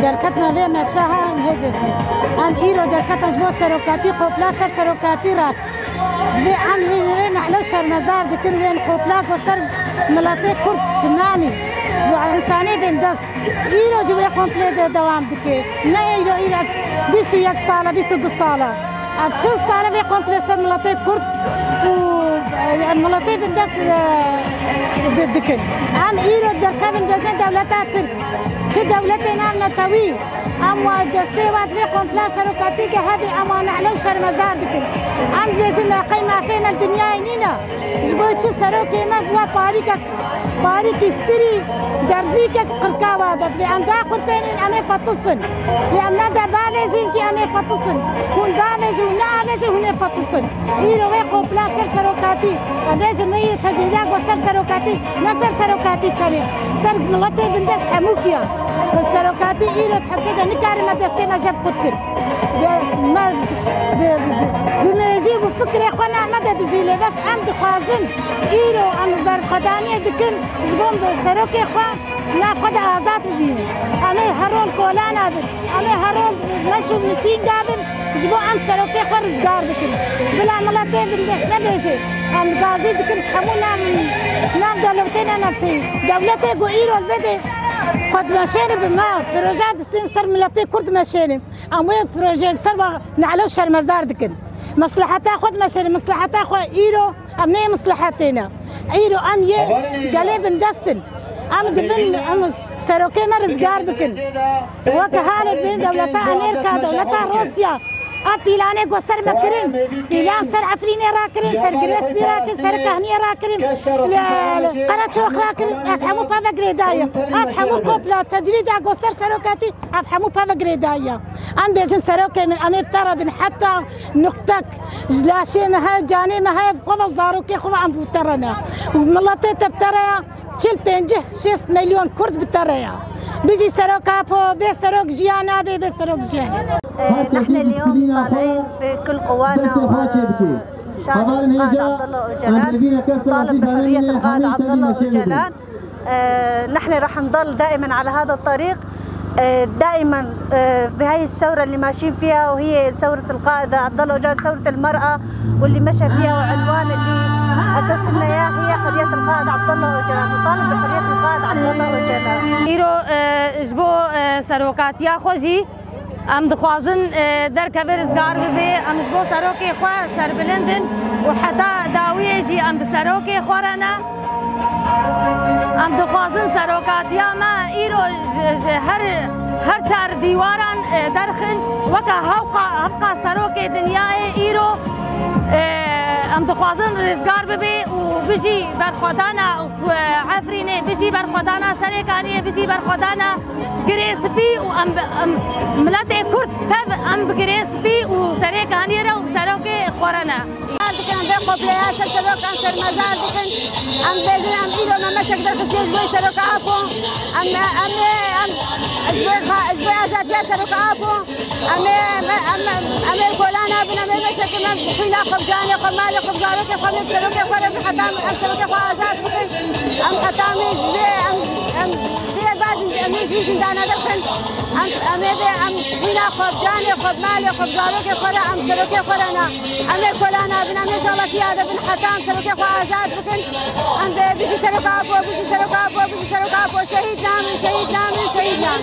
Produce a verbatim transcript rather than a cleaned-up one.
Derketina vê meşa ha em hê cotî. Em îro derketin ji bo serokatî, qopla ser serokatî rat. Divê em hê wê nehle û şermezar dikin, wê qopla ku ser miletê Kurd timamî, û însanê bindest. Îro jî wê komplê de dewam dike. Ne îro, îro bîst û yek sal e, bîst û du sal e. Ev çil sal e vê komplê ser miletê Kurd û, e, miletê bindest, e, di-, dikin. Em îro derkevin bêjin dewleta Tirk. Çi dewletê navnetewî. Em wa destê wa divê komple serokatî de hebe, em wa nehle û şermezar dikin. Em dibêjin me qey mafê me li dinyayê nîne. Ji bo çi serokê me bi wa parîkek, parîkî stirî, derzîkek qirka wa de divê. Em da qurpênên em ê fetisin. Lê em ne de bavêjin jî em ê fetisin. Hûn bavêjin, hûn neavêjin, hûn ê fetisin. Îro wê qopla ser serokatî. Em bêjin me îro tecrîda ku ser serokatî, ne ser serokatî tenê. Ser miletê bindest hemû kiya. Bi serokatî îro di hepsê de nikarime destê me jev qut kir. Bi, me, bi, bi, bi mêjî û bi fikrê xwe ne me de dijî lê bes em dixwazin îro em berxwedaniyê dikin ji bo serokê xwe. Nav xwe de azad bibînin. Em ê her rol kolana bin. Em ê her rol meş û mitînga bin. Ji bo em serokê xwe rizgar bikin. Bila miletê bindest nebêje. Em gazî dikin ji hemû nav, nav dewletê ne navteyî. Dewletê ku îro li vê de xwe dimeşêne bi me, proje distên ser miletê Kurd dimeşêne. Em wê proje ser ve nehle û şermezar dikin. Mesleheta xwe dimeşêne, mesleheta xwe îro Em nê misleheta tê ne. Îro em yê gelê bindest in. Em dibin, em serokê me rizgar bikin. Weke halê bên dewleta Amerîka, dewleta Rûsya. Ev pîlanê ku ser me kirin, pîlan ser Efrînê rakirin, ser Girê Spî rakirin, ser Kahniyê rakirin, li, li Qereçox rakirin, ev hemû peve girêdayî. Ev hemû qopla tecrîda ku ser serokatî, ev hemû peve girêdayî. Em bêjin serokê min, em ê bi te re bin heta nuqtek. Ji laşê me heye, canê me heye, bi xwe ve zarokê xwe ve em bi te re ne. Û miletê te bi te re ye, çil pêncî şêst milyon Kurd bi te re ye. Bijî serok Apo, bê serok jiyan nabe, bê serok jiyan. نحن اليوم طالعين بكل قوانا، آه، مشان القائد عبد الله أوجلان، نطالب بحرية القائد عبد الله أوجلان. آه، نحن رح نضل دائمًا على هذا الطريق. آه، دائمًا، آه، بهاي الثورة اللي ماشيين فيها، وهي ثورة القائد عبد الله أوجلان، ثورة المرأة، واللي مشى فيها، وعنوان اللي أسس لنا إياه هي حرية القائد عبد الله أوجلان. نطالب بحرية القائد عبد الله أوجلان. Îro, e, ji bo, e, serokatiya xwe jî Em dixwazin, e, derkeve rizgar bibe, em ji bo serokê xwe serbilind in û heta dawiyê jî em bi serokê xwe re ne. Em dixwazin serokatiya me îro ji, ji her, her çar dîwaran, e, derxin, weke hewqa, hevqa serokê dinyayê îro, e, em dixwazin rizgar bibe û bijî berxwedana, e, Efrînê, bijî berxwedana Serêkaniyê, bijî berxwedana Girê Spî û em, em miletê Kurd tev em bi Girê Spî û Serê Kaniyê re û bi serokê xwe re ne. Dikin, em vê qopleya ser serokan şermezar dikin. Em bêjin em îro me meşek derxistiye ji bo serok Apo. Em, em ê, em ji bo xa-, ji bo azadiya serok Apo. Em ê, em, em, em ê kola nabin, em ê meşek, em xwîna xwe, bi canê xwe, malê xwe, bi zarokê xwe, em ê serokê xwe re bi heta em serokê xwe azad bikin. Em heta em ê ji vê, em, em vê bazî, em ê ji vî zindana derxin. Em, em ê vê, em xwîna xwe, bi canê xwe, bi malê xwe, bi zarokê xwe re, em serokê xwe re ne. Em ê kola nabin, em ê ji Ewropiya de bin heta em serokê xwe azad bikin. Em vê bijî serok Apo, bijî serok Apo, bijî serok Apo. Şehîd namin, şehîd namin, şehîd namin.